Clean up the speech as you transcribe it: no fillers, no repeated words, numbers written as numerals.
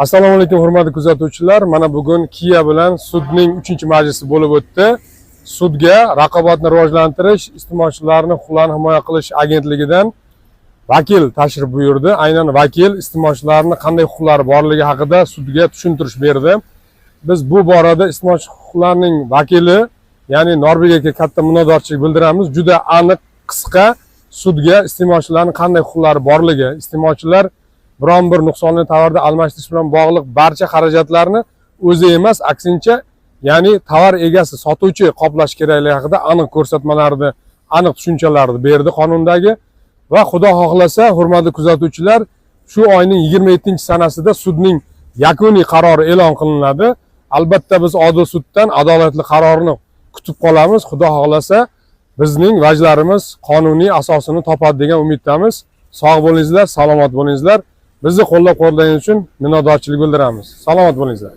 Assalomu alaykum, hurmatli kuzatuvchilar. Mana bugun Kia bilan sudning 3-majlisi bo'lib o'tdi. Sudga Raqobatni rivojlantirish, iste'molchilarni huquqlarini himoya qilish agentligidan vakil tashrif buyurdi. Aynan vakil iste'molchilarni qanday huquqlari borligi haqida sudga tushuntirish berdi. Biz bu borada iste'molchi huquqlarining vakili, ya'ni Norbek aka katta minnatdorchilik bildiramiz. Juda aniq, qisqa sudga iste'molchilarning qanday huquqlari borligi, iste'molchilar biron bir nuqsonli tovarni almashtirish bilan bog'liq barcha xarajatlarni o'zi emas, aksincha, ya'ni tovar egasi, sotuvchi qoplash kerakligi haqida aniq ko'rsatmalarni, aniq tushunchalarni berdi qonundagi. Va xudo xohlasa, hurmatli kuzatuvchilar, shu oyning 27 sanasida sudning yakuniy qarori e'lon qilinadi. Albatta, biz odil suddan adolatli qarorni kutib qolamiz. Xudo xohlasa, bizning vajlarimiz qonuniy asosini topadi degan umiddamiz. Sog' bo'lingizlar, salomat bo'lingizlar. Bizni qo'llab quvvatlaganingiz uchun minnatdorchilik bildiramiz. Salomat bo'lingizlar.